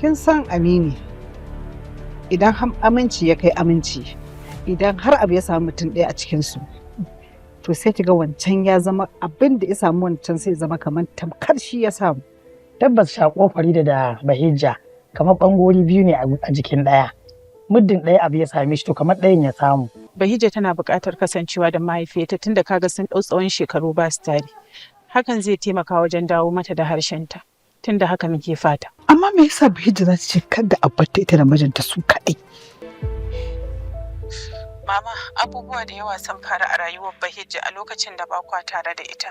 Kin san amini, idan aminci ya kai aminci, idan har abu ya samu mutum ɗaya a cikinsu, to sai kiga wancan ya zama abin da ya samu wancan sai ya zama kamar tamkar shi ya samu. Tabbas shaƙo Farida da Bahijja kamar ɓangori biyu ne a jikin ɗaya. Muddin ɗaya abu ya same shi, to kamar ɗayan ya samu. Bahijja tana buƙatar kasancewa da mahaifiyarta, tunda kaga sun ɗau tsawon shekaru ba su tare. Hakan zai taimaka wajen dawo mata da harshenta. Tunda haka muke fata. Amma me yasa Bahijja za ta ce kada a bar ta ita da mijinta su kaɗai? Mama, abubuwa da yawa sun faru a rayuwar Bahijja a lokacin da ba kwa tare da ita.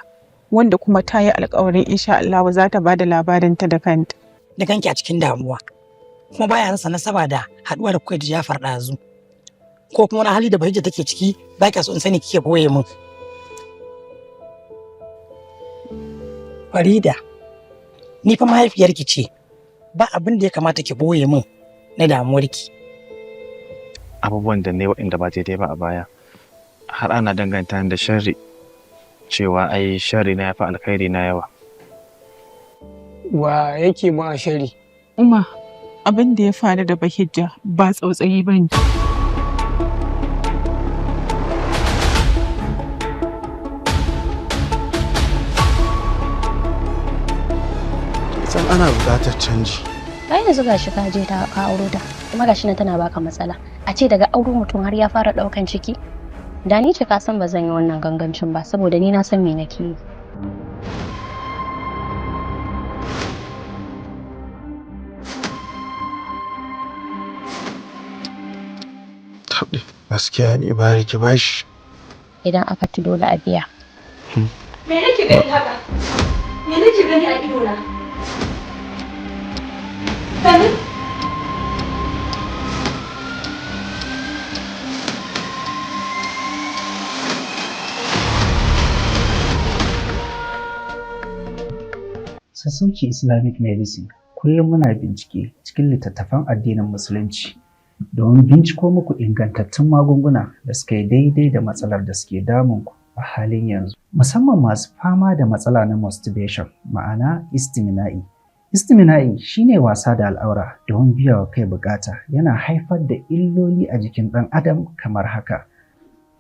Wanda kuma ta yi alƙawarin insha Allah za ta bada labarinta da kanta. Da kanki a cikin damuwa. Kuma baya rasa nasaba da haɗuwa da kuka da Jafar ɗazu. Ko kuma wani hali da Bahijja take ciki ba kya so in sani kike boye min. Farida, ni fa mahaifiyarki ce, ba abin da ya kamata ki boye min na damuwarki. Abubuwan da ne waɗanda ba daidai ba a baya, har ana danganta ni da sharri, cewa ai sharri na yafi alkhairi na yawa. Wa yake ma shari? Umma, abin da ya faru da Bahijja ba tsautsayi ba ne. San ana buƙatar canji. Ta yanzu gashi ka je ta ka auro ta, kuma gashi nan tana baka matsala. A ce daga auro mutum har ya fara daukan ciki. Da ni ce, ka san ba zan yi wannan gangancin ba, saboda ni na san me nake yi. Tabɗi, gaskiya ne ba ki bashi. Idan aka ci dole a biya. Me nake gani haka? Me nake gani a idona? Sani? Sassauci Islamic Medicine, kullum muna bincike cikin littattafan addinin Musulunci domin binciko muku ingantattun magunguna da suka yi daidai da matsalar da suke damunku a halin yanzu. Musamman masu fama da matsala na masturbation, ma'ana istimina'i. Istimina'i shine wasa da al'aura domin biya wa kai bukata, yana haifar da illoli a jikin ɗan adam kamar haka.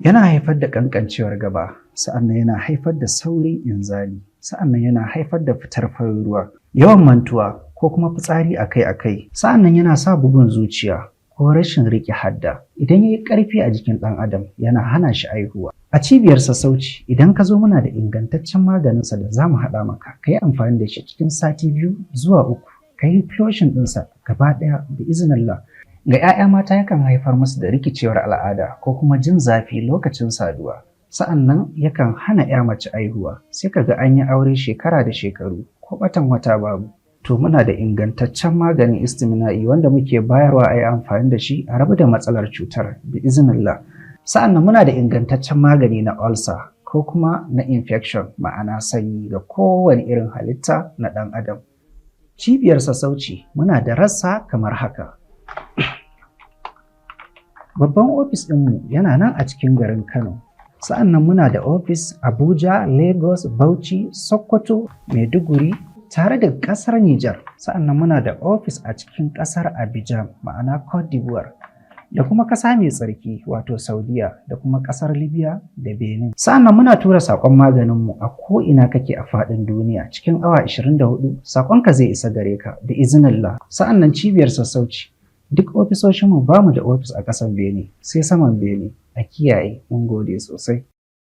Yana haifar da ƙanƙancewar gaba, sa'annan yana haifar da saurin inzali, sa'annan yana haifar da fitar farin ruwa, yawan mantuwa ko kuma fitsari akai-akai, sa'annan yana sa bugun zuciya ko rashin riƙe hadda. Idan ya yi ƙarfi a jikin ɗan adam, yana hana shi aihuwa. A cibiyar sassauci, idan ka zo, muna da ingantaccen maganinsa da za mu haɗa maka, ka yi amfani da shi cikin sati 2 zuwa 3, ka yi flushing ɗinsa gaba ɗaya da izinillah. Ga 'ya'ya mata, yakan haifar musu da rikicewar al'ada ko kuma jin zafi lokacin saduwa. Sa'annan yakan hana 'ya mace aihuwa, sai ka ga an yi aure shekara da shekaru ko ɓatan wata babu. To, muna da ingantaccen maganin istimina'i wanda muke bayarwa a yi amfani da shi a rabu da matsalar cutar bi iznillah. Sa'annan muna da ingantaccen magani na ulcer ko kuma na infection, ma'ana sanyi, ga kowane irin halitta na ɗan adam. Cibiyar sassauci muna da rassa kamar haka. Babban ofis ɗinmu yana nan a cikin garin Kano. Sa'an nan muna da ofis Abuja, Lagos, Bauchi, Sokoto, Maiduguri, tare da ƙasar Nijar. Sa'an nan muna da ofis a cikin ƙasar Abidjan, ma'ana Cote d'Ivoire, da kuma ƙasa mai tsarki, wato Saudiya, da kuma ƙasar Libya da Benin. Sa'an nan muna tura saƙon maganinmu a ko'ina kake a faɗin duniya, cikin awa 24 saƙonka zai isa gare ka da izinillah. Sa'an nan cibiyar sassauci, duk ofisoshinmu ba mu da ofis a ƙasan bene sai saman bene, a kiyaye. Mun gode sosai.